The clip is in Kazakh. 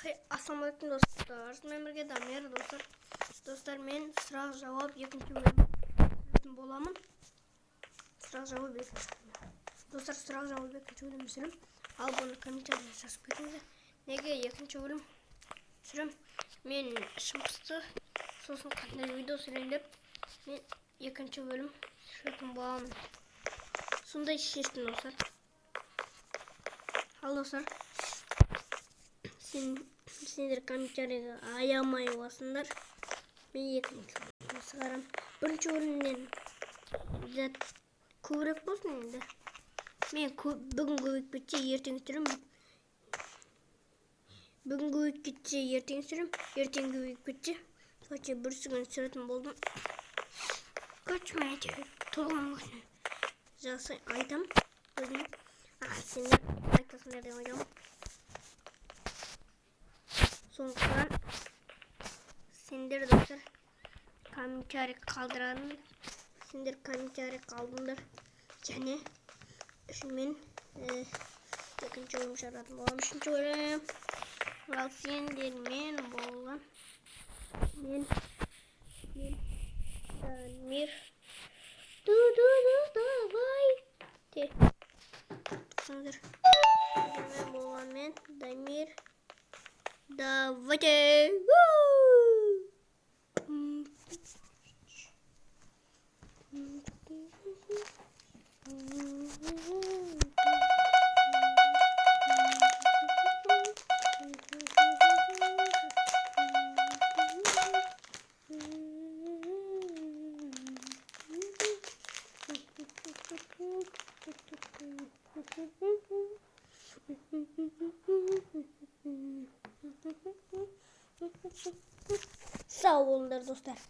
Ассалаумағалейкум, достар. Сізбен бірге Дамир, достар. Достар, мен сұрақ жауап екінші бөлім боламын. Сұрақ жауап екінші бөлім. Достар, сұрақ жауап екінші бөлім түсірем. Ал бұны комментарийге жазып кетіңіздер. Неге екінші бөлім түсірем? Мен ішім пысты. Сосын қандай видео түсірейін деп мен екінші бөлім түсіретін боламын. Сондай шештім, достар. Ал, достар, сендер комментарийге аямай басыңдар. Мен екінші бөлім шығарамын. Бірінші бөлімнен зат көбірек болсын енді. Мен бүгін көбейіп кетсе, ертең түсіремін. Бүгін көбейіп кетсе, ертең түсіремін. Ертең көбейіп кетсе, короче, бір күн түсіретін болдым. Короче, мен әйтеуір толған күні жақсы айтам өзім. Сендер айтасыңдар деп ойлаймын. Сондықтан сендер, достар, комментарий қалдыратын, сендер комментарий қалдыңдар. Және үшін мен екінші бөлім шығаратын боламын. Үшінші бөлім. Ал сендермен болған мен Дамир. Ду-ду-ду, давайте. Сендермен болған мен Дамир. Давайте. Сау болыңдар, достар.